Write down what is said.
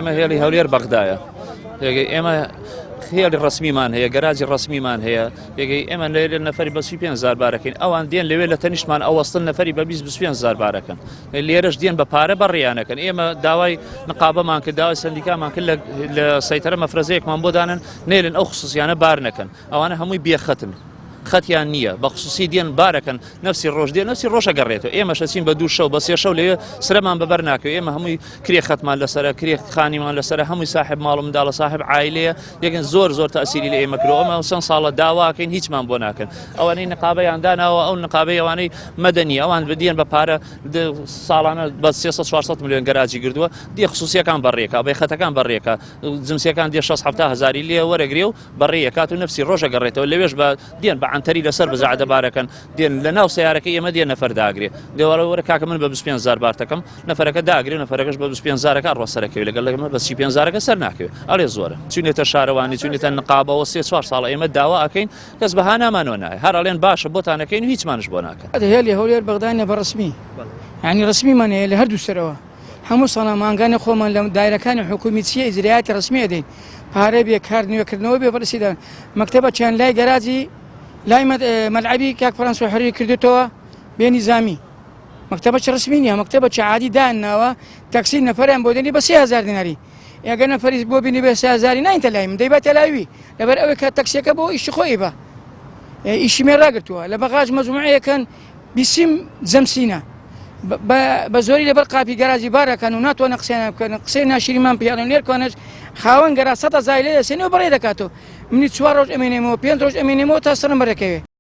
ئێمە هێڵی هەولێر بەغدایە پێگەی ئێمە هێڵی ڕسمیمان هەیە گەراجی ڕسمیمان هەیە پێگەی ئێمە لێرە نەفەری بە 35 هزار بارەکەین ئەوان دێن لەوێ لە تەنیشتمان ئەوەستن نەفەری بە 20 25 هزار بارەکەن لێرەش دێن بە پارە بەڕیانەکەن ئێمە داوای نقابەمان کرد داوای سندیکامان کرد لە سەیتەرە مەفرەزەیەکمان بۆ دانن نێلن ئەو خصوصیانە بار نەکەن ئەوانە هەمووی بێخەتن خەتیان نییە بە خصوصی دێن بارەکەن نفسی ڕۆژ دێن نفسی ڕۆژە گەڕێتەوە ئێمە شەچین بە دوو شەو بە سێ شەو لەوێ سرەمان بەبەر ناکەوێت ئێمە هەمووی کرێ خەتمان لەسەرە کرێ خانیمان لەسەرە هەمووی ساحب ماڵ و منداڵە ساحب عایلەیە یەکن زۆر زۆر تاسیری لە ئێمە کرۆ ئەمە چەند ساڵە داواکەین هیچمان بۆ ناکەن ئەوانەی نقابەیان داناوە ئەو نقابەی ئەوانەی مەدەنی ئەوان بدیەن بە پارە ساڵانە بە 300 400 میلیۆن گەراجی گردووە دی خصوصیەکان بەڕێکە بێ خەتەکان بەڕێکە جنسیەکان دێ 6 70 هزاری لێ وەرەگرێ و بەڕێ ئەکات و نەفسی ڕۆژ ئەگەڕێتەوە لەوێش بە دێن بە عەنتەری لەسەر بزاع دەبارەکەن دێن لە ناو سیارەکەی ئێمە دێن نەفەر داگرێ دێوارە وەرە کاکە من بە 25 هزار بارتەکەم نەفەرەکە داگرێ نەفەرەکەش بە 25 هزارەکە ڕۆ سەرەکەوێ لەگەڵ لەگەمە بە 35 هزارەکە سەر ناکەوێ ئەڵێ زۆرە چوینێتە شارەوانی چوینێتە نقابەوە سێ چوار ساڵە ئێمە داوا ئەکەین کەس بە هانامانەوە نایە هەر ئەڵێن باشە بۆتانەکەین و هیچمانش بۆ ناکەن. هێلی هەولێر بەغدا نیە بە ڕەسمی یانی ڕەسمیمان هەیە لە هەردوو سەرەوە هەموو ساڵان مانگانە خۆمان لە دایرەکانی حکومی چیە ئیجرایاتی ڕەسمی ئەدەین پارە بێ کارت نوێکردنەوە بێ بەڕسیدا مەکتەبە چیان لای گەراجی لای مەلعەبی کاک فەرەنسۆ حەریری کردوتەوە بێ نیزامی مەکتەبە چ ڕسمی نییە مەکتەبە چ عادی داناوە تەکسی نەفەریان بۆ دێنی بە 3000 دیناری ئەگەر نەفەری بۆ بینی بێ سازاری ناینتە لای من دەیباتە لاوی لەبەر ئەوەی کە تەکسیەکە بۆ ئیشی خۆی بە ئیشی مێ ڕاگرتووە لە بەغاج مەجموعەیەکەن بیسیم جەمسینە بە زۆری لەبەر قاپی گەراجی بارەکەن و ناتوانن قسەیان بکەن قسەی ناشیرینمان پێڵێن لێرکانەش خاوەن گەرا سە زای لێ دەسێنەوە بەڕێ دەکاتەوە منی چوار ڕۆژ ئەمێنێمەوە پێنج ڕۆژ ئەمێنێمەوە تا سەرم بەرەکەوێ.